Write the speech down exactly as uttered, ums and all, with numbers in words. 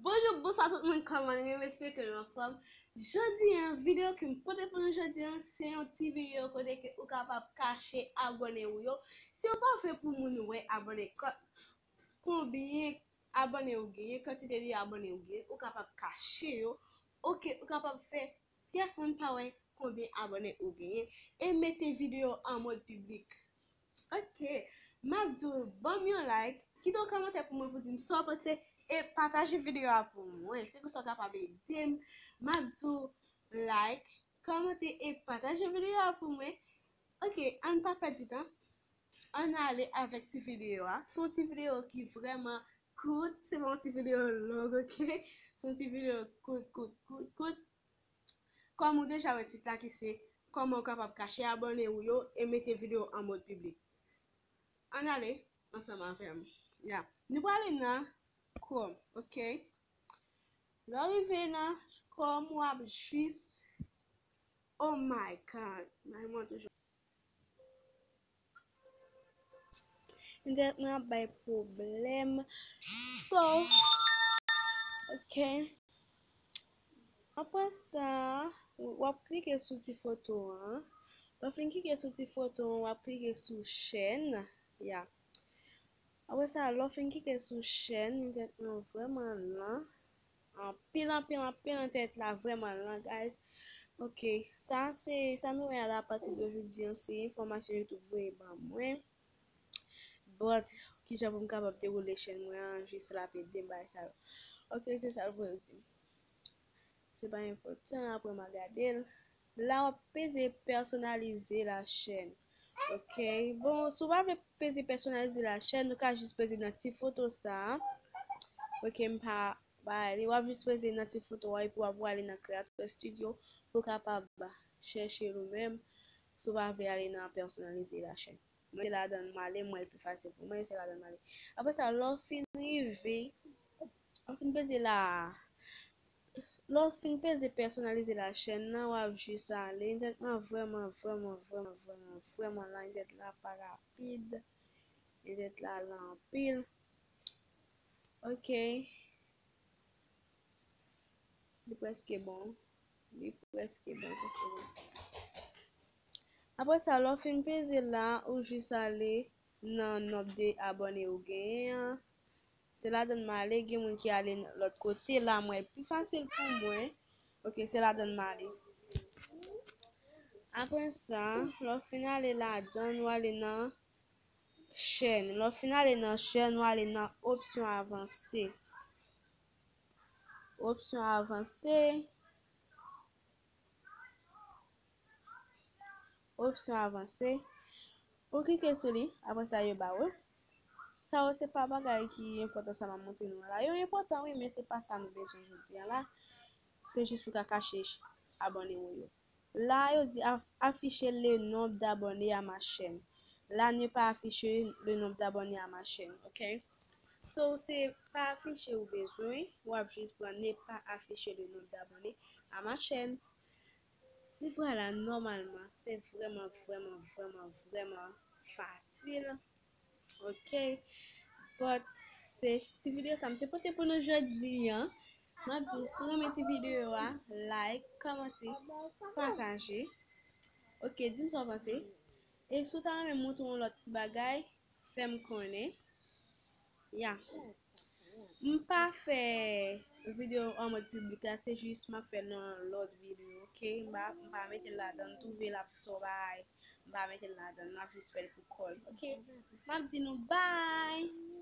Bonjou, bonswa tout moun, kòman nou ye? M espere ke nou anfòm. Jodi a, videyo ke m pote pou nou jodi a, se yon ti videyo kote ke ou kapab kache abòne ou yo. Si ou pa vle pou moun wè abòne, kon-, konbyen abòne ou genyen, kantite de abòne ou genyen, ou kapab kache yo. Ok, ou kapab fè pyès moun pa wè konbyen abòne ou genyen e mete videyo an mòd piblik. Ok, m ap di w, ban m yon like, kite yon kòmantè pou mwen pou di m sa w panse e pataje videyo a pou mwen. Se konsa w kapab ede m. M ap di w like, kòmante e pataje videyo a pou mwen. Ok, ann pa pèdi tan. Ann ale avèk ti videyo a. Se yon ti videyo ki vrèman kout. Se pa yon ti videyo long, ok? Se yon ti videyo kout, kout, kout, kout. Kòm ou deja wè tit la ki se kòman ou kapab kache abòne ou yo e mete videyo an mòd piblik. Ann ale ansanm avè m. Ya. Nou prale nan Chrome, ok? Lè w rive nan Chrome, w ap jis, oh my God, may mwen toujou. Entènèt mwen ap bay pwoblèm. So, ok. Apre sa, w ap klike sou ti foto an. Lè w fin klike sou ti foto an, w ap klike sou chèn. Ya. Apre sa, lè w fin klike sou chèn, entènèt mwen vrèman lan. Anpil, anpil, anpil, entènèt la vrèman lan, guys. Ok, sa se, sa nou wè a la, apati de jodi an, se enfòmasyon YouTube voye ban mwen. But, kijan pou m kapab dewoule chèn mwen an, jis l ap ede m bay sa yo. Ok, se sa l voye di m. Se pa enpòtan, apre m a gade l. La, w ap peze pèsonalize la chèn. Ok, bon, si w pa vle peze pèsonalize la chèn, ou ka jis peze nan ti foto sa a. Ok, m pa ba li, w ap jis peze nan ti foto a epi w ap prale nan Creator Studio pou w kapab chèche l ou menm, si w pa vle ale nan pèsonalize la chèn. Mwen se ladan l m ale, m wè l pi fasil pou mwen, se ladan l m ale. Apre sa, lè w fin rive, lè w fin peze la, lè w fin peze pèsonalize la chèn nan, w ap jis ale. Entènèt lan vrèman, vrèman, vrèman, vrèman, vrèman lan. Entènèt la pa rapid. Entènèt la lan anpil. Ok. Li prèske bon. Li prèske bon, prèske bon. Apre sa, lè w fin peze la, ou jis ale nan nonb de abòne ou genyen an. Se ladan m ale, gen moun ki ale lòt kote la, mwen, pi fasil pou mwen. Ok, se ladan m ale. Apre sa, lè w fin ale ladan, ou ale nan chèn. Lè w fin ale nan chèn, ou ale nan opsyon avanse. Opsyon avanse. Opsyon avanse. Ou klike sou li, apre sa yo ba ou l. Sa yo se pa bagay ki enpòtan sa m ap montre nou an la. Yo enpòtan wi, men se pa sa nou bezwen jodi a la. Se jis pou ka kache abòne ou yo. La, yo di af- afficher le nombre d'abonnés à ma chaîne. La, ne pas afficher le nombre d'abonnés à ma chaîne, ok? So, se pa afiche ou bezwen, w ap jis pran ne pas afficher le nombre d'abonnés à ma chaîne. Si vwala, nòmalman, se vrèman, vrèman, vrèman, vrèman fasil. Ok. But, se ti videyo sa m te pote pou nou jodi a. M ap di w, si w renmen ti videyo a, like, kòmante, pataje. Ok, di m sa w panse. E si w ta renmen m montre w yon lòt ti bagay, fè m konnen. Ya. M pa fè videyo an mòd piblik la, se jis m ap fè l nan lòt videyo, ok? M pa, m pa mete l ladan, m twouve l ap twò bay. M pa mete l ladan, m ap jis fè l pou kò l, ok? M ap di nou bye!